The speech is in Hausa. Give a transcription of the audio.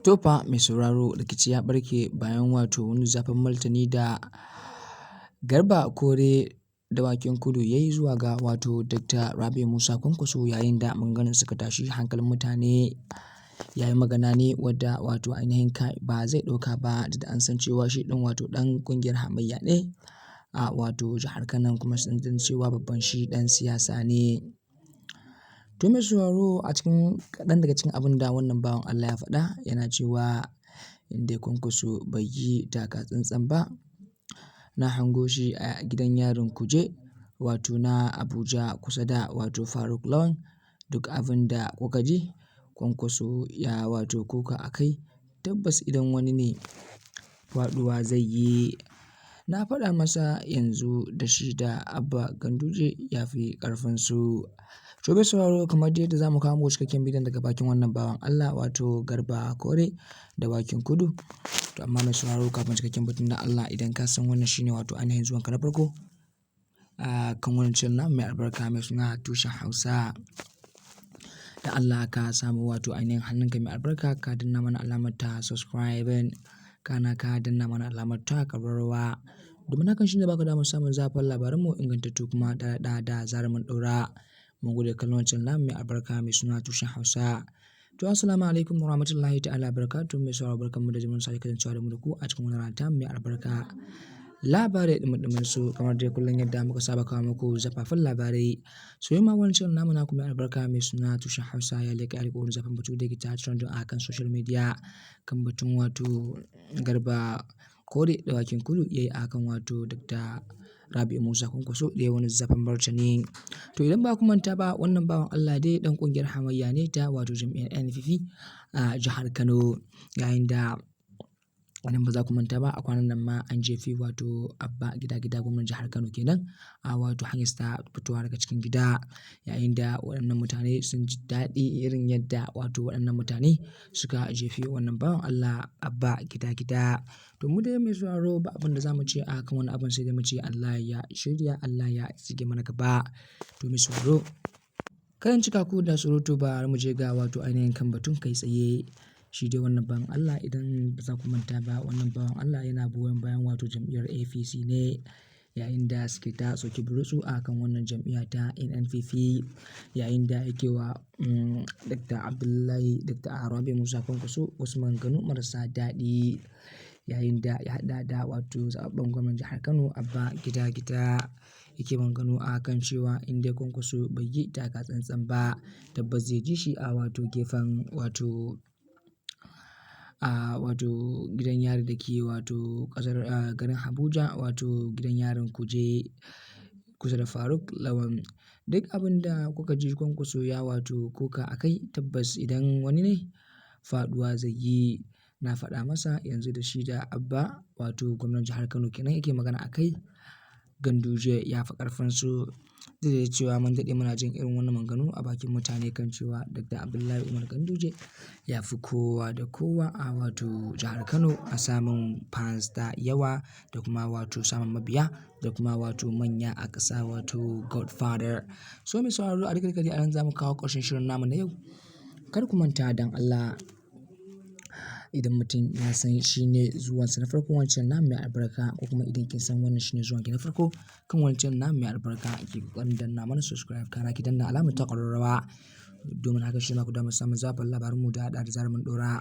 To fa mai sauraro, rikici ya ɓarke bayan wato wani zafin martani da Garba Kore Dawakin Kudu ya yi zuwa ga wato Dr. Rabi'u Musa Kwankwaso yayin da maganganun suka tashi hankalin mutane. Ya yi magana ne wadda wato ainihin kai ba zai ɗauka ba, da an san cewa shi ɗin wato ɗan ƙungiyar hamayya ne a wato jihar Kano, kuma sun san cewa babban shi ɗan siyasa ne. To mai sauraro, a cikin kaɗan daga cikin abin da wannan bawan Allah ya faɗa, yana cewa in dai Kwankwaso bai yi taka tsantsan ba, na hango shi a gidan yarin Kuje wato na Abuja kusa da wato Faruk Lawan. Duk abin da kuka ji Kwankwaso ya wato kuka a kai, tabbas idan wani ne faɗuwa zai yi. Na faɗa masa yanzu da shi da Abba Ganduje ya fi ƙarfinsu. To mai sauraro, kamar dai yadda za mu kawo muku cikakken bidiyon daga bakin wannan bawan Allah wato Garba Kore Dawakin Kudu. To amma mai sauraro, kafin cikakken batun, da Allah idan ka san wannan shine wato ainihin zuwanka na farko a kan wannan channel namu mai albarka mai suna Tushen Hausa, da Allah ka samu wato ainihin hannunka mai albarka ka danna mana alamar ta subscribing, kana ka danna mana alamar ta ƙararrawa, domin hakan shine baka damar samun zafin labaranmu ingantattu kuma da da zarar mun ɗaura. Mun gode kallon wancan namu mai albarka mai suna Tushen Hausa. To assalamu alaikum warahmatullahi ta'ala barakatuh. Mai sauraro, barkanmu da jimin sake kasancewa da mu da ku a cikin wannan rana ta mai albarka. Labarai ɗumi su kamar dai kullum yadda muka saba kawo muku zafafan labarai. So yau ma wannan shirin namu na kuma albarka mai suna Tushen Hausa ya leƙa alƙawarin zafin batu da ke ta trending a kan social media kan batun wato Garba Kore Dawakin Kudu ya yi a kan wato Dr. Rabi'u Musa Kwankwaso da ya wani zafin martani. To idan ba ku manta ba, wannan bawan Allah dai ɗan ƙungiyar hamayya ne ta wato jam'iyyar NPP a jihar Kano, yayin da idan ba za ku manta ba, a kwanan nan ma an jefi wato Abba Gida Gida, gwamnan jihar Kano kenan, a wato hanyar ta fitowa daga cikin gida, yayin da waɗannan mutane sun ji daɗi irin yadda wato waɗannan mutane suka jefi wannan bawan Allah Abba Gida Gida. To mu dai mai sauraro, ba abin da za mu ce a kan wani abin sai dai mu ce Allah ya shirya, Allah ya tsige mana gaba. To mai sauraro, kan cika ku da surutu ba, mu je ga wato ainihin kan batun kai tsaye. Shi dai wannan bawan Allah, idan ba za ku manta ba, wannan bawan Allah yana goyon bayan wato jam'iyyar APC ne, yayin da suke ta soki burutsu a kan wannan jam'iyya ta NNPP, yayin da yake wa Dr. Abdullahi Dr. Rabi'u Musa Kwankwaso wasu maganganu marasa daɗi, yayin da ya haɗa da wato zaɓaɓɓen gwamnan jihar Kano Abba Gida Gida. Yake maganganu a kan cewa in dai Kwankwaso bai yi taka tsantsan ba, tabbas zai ji shi a wato gefen wato a wato gidan yari da ke wato ƙasar garin Abuja, wato gidan yarin Kuje kusa da Faruk Lawan. Duk abin da kuka ji Kwankwaso ya wato kuka a kai, tabbas idan wani ne faɗuwa zai yi. Na faɗa masa yanzu da shi da Abba, wato gwamnan jihar Kano kenan yake magana a kai, Ganduje ya fi ƙarfinsu. Duk da cewa mun daɗe muna jin irin wannan maganganu a bakin mutane kan cewa Dr. Abdullahi Umar Ganduje ya fi kowa da kowa a wato jihar Kano a samun fans da yawa da kuma wato samun mabiya da kuma wato manya a ƙasa, wato Godfather. So mai sauraro, a duka dai a nan za mu kawo ƙarshen shirin namu na yau. Kar ku manta, don Allah, idan mutum ya san shi ne zuwansa na farko wancan namu mai albarka, ko kuma idan kin san wannan shine zuwanki na farko kan wancan namu mai albarka, ki ƙoƙarin danna mana subscribe, kana ki danna alamar ta ƙararrawa, domin haka shi ma ku damar samun zafin labaranmu da haɗa da zarar mun ɗora.